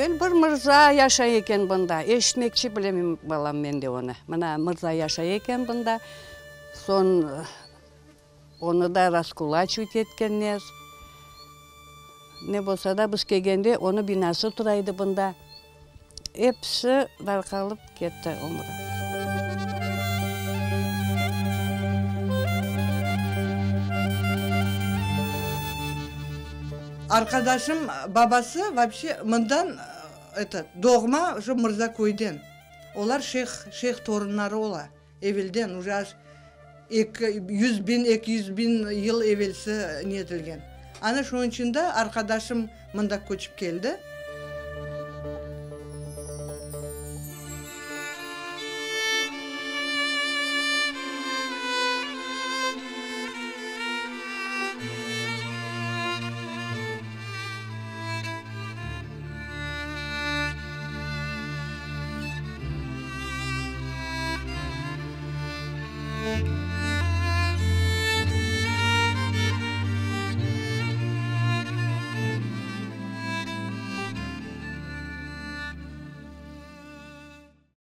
Evel bir mırza yaşay eken bunda. Eşitmekçi bilemem, balam, men de onı. Mına, mırza yaşay eken bunda. Soñ onı da raskulaçivать etkenler. Ne bolsa da, biz kelgende onıñ binası tura edi bunda. Episi darqalıp ketti ömüri. Arqadaşım babası vapşe mından eto doğma şu Mırzaköyden. Olar şeyh şeyh torunları ola evelden uje аж eki 100.000, 200.000 yıl evelsi netilgen. Ana şunıñ içün de arqadaşım mında köçip keldi.